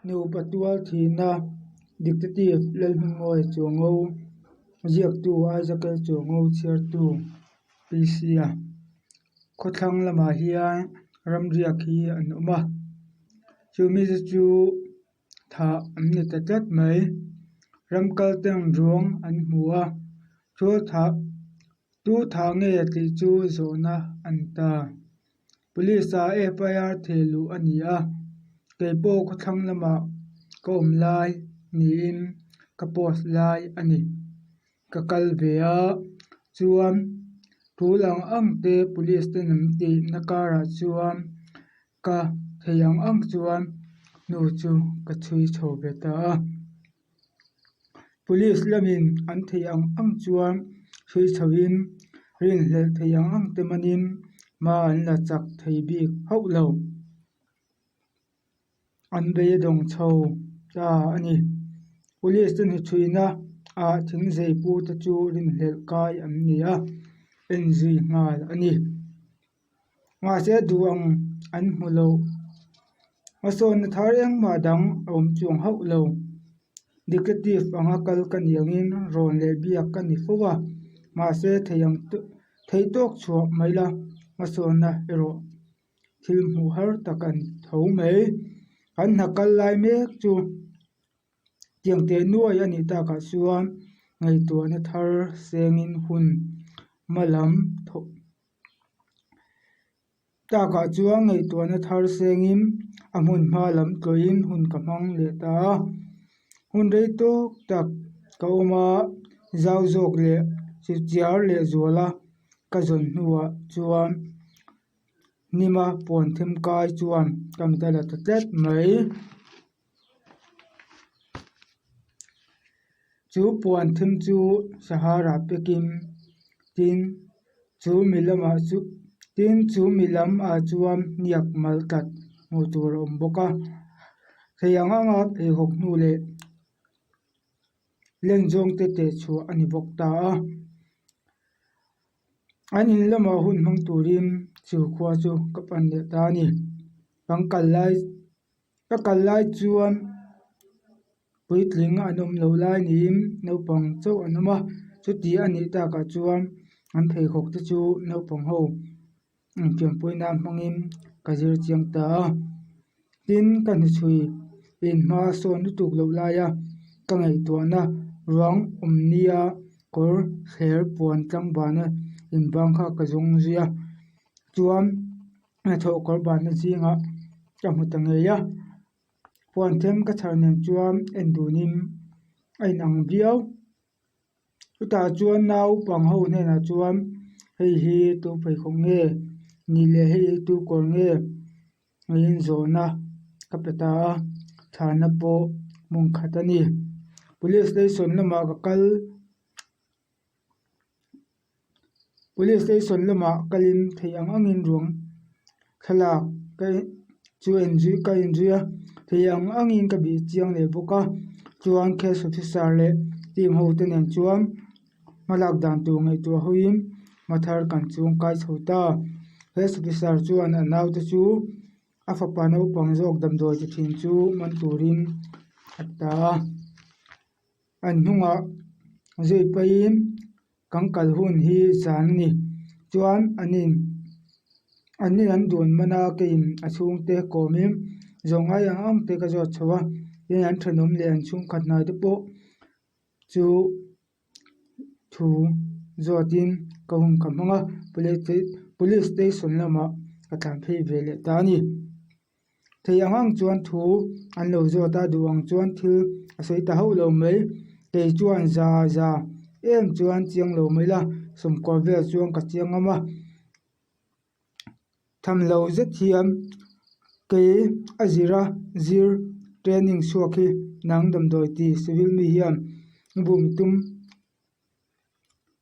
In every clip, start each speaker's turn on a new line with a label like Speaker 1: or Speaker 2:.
Speaker 1: Nupa tual thihna Detective Lalhmingmawia Chuango ziaktu Isaac L Chuango chhiartu PC-a khawthlang lamah hian ramriak hi an awm a chumi te chu thah an ni ta tlat mai ram kal ten ruang an hmu a tual thah tu thah nge tih chu zawhna a ni ta. Police ah FIR theh luh a ni a, kei pawh khawthlang lamah ka awm lai niin ka post lai a ni. Ka kal ve a, chuan tul ang ang te police ten an tihna karah chuan ka theih ang ang chuan hnu chu ka chhui chho ve ta a. Police lamin an theih ang ang chuan hrui chhoin rinhlelh theih ang ang te manin hma an la chak thei bik hauh lo. An beidawng chho ta a ni. Police te hnuchhuina ah thingzei pu te chu rinhlelh kai an ni a, en zui nghal a ni. Mahse duh ang an hmu lo. Hmasawnna thar engmah dang a awm chuang hauh lo. Detective anga kal ka ni angin rawn leh biak ka ni fo a, mahse thei ang theih tawk chhuah mai la hmasawnna erawh thil hmuh har tak a ni tho mai. Kan hna kal lai mek chu Tiang teh nuai a nih takah chuan ngaihtuahna thar sengin hun hma lam thawh takah chuan ngaihtuahna thar sengin a hmun hma lam tlawhin hun ka hmang leh ta a. Hun rei tawk tak ka awm a, zau zawk leh chichiar leh zuala ka zawn hnuah chuan hnima puan them kai chuan ka mit a la ta tlat mai. Chu puan thim chu Sahara pekin tin chu mi lamah chu tin chu mi lam ah chuan hniak mal tlat hmuh tur a awm bawk a thei ang anga pheikhawk hnu leh len zawng te teh chhuah a ni bawk ta a. An in lamah hun hmang turin chu khua chu ka pan leh ta a ni kan kal lai. Ka kal lai chuan puitling an awm loh lai niin naupang chauh an awm a, chuti a nih takah chuan an pheikhawk te chu naupang ho infiampui nan hmangin ka zir chiang ta a. Tin, ka hnuchhui inhma sawn lutuk loh laia ka ngaihtuahna ruang awm nia kawr thler puan tlangvana inbang kha ka zawng zui a, chuan. Hnathawh kawr banna zingah ka hmu ta ngei a, huan them ka chhar nen chuan en dunin a inang viau. Chutah chuan naupang ho hnenah chuan hei hi tu pheikhawk nge ni leh hei hi tu kawr nge niin zawhna ka pe ta a, chhana pawh hmun khat a ni. Police station lamah ka kal. Police station lamah kalin theih ang angin ruang thlalak ka chu en zui ka en zui a theih ang angin ka bih chiang leh bawk a chuan case officer leh team ho te nen chuan hmalak dan tur ngaihtuah hawiin hma thar kan chhung kai chho ta case officer chuan a naute chu a fapa naupang zawk damdawi ti thin chu man turin a ta a. An hnungah zui pahin kan kal hun hi zan a ni. Chuan an in an in an dun man a keiin a chhungte kawmin zawh ngai ang ang te ka zawt chho a tin an thenawm leh an chhungkhat hnai te pawh chu thu zawtin ka hun ka hmang a police station lamah ka tlan phei ve leh ta a ni. Thei ang ang chuan thu an lo zawt a, duh ang chuan thil a sawi ta hauh lo mai. Kei chuan za za em chuan chiang lo mai la, sawmkawr vel chuan ka chiang ngam a. Tham lo zet hian kei a zira zir training chhuak hi nang damdawi ti civil mi hian i bum tum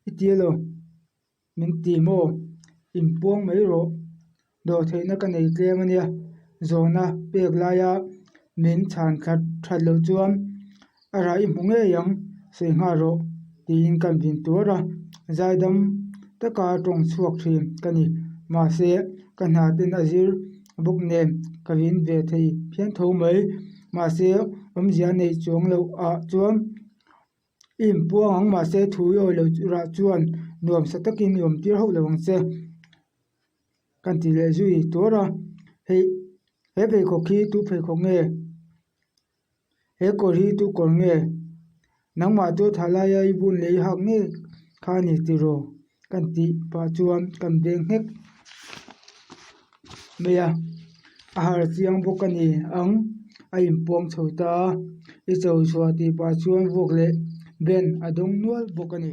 Speaker 1: i ti elo? Min ti maw? Inpuang mai rawh. Dawhtheihna ka nei tlem a nia. Zawhna pek laia min chhan that that loh chuan a rah i hmu ngei ang, sawi nghal rawh tiin ka vin tuar a. Zaidam taka tawng chhuak thin ka ni. Mahse, ka hna ten a zir bawk nen ka vin ve thei phian tho mai. Mahse, awmzia neih chuang loh ah chuan i inpuang ang mahse thu i awi lo rah chuan nuamsa takin i awm tir hauh lo ang che kan ti leh zui tuar a. Hei he pheikhawk hi tu pheikhawk nge? He kawr hi tu kawr nge? Nangmah chu tha laia i bun leh i hak ngei kha a ni tiraw? Kan tih pah chuan kan beng nghek mai a, a harh chiang bawk a ni ang a inpuang chho ta a, i cho chhuah tih pah chuan vuak leh ben a dawng nual bawk a ni.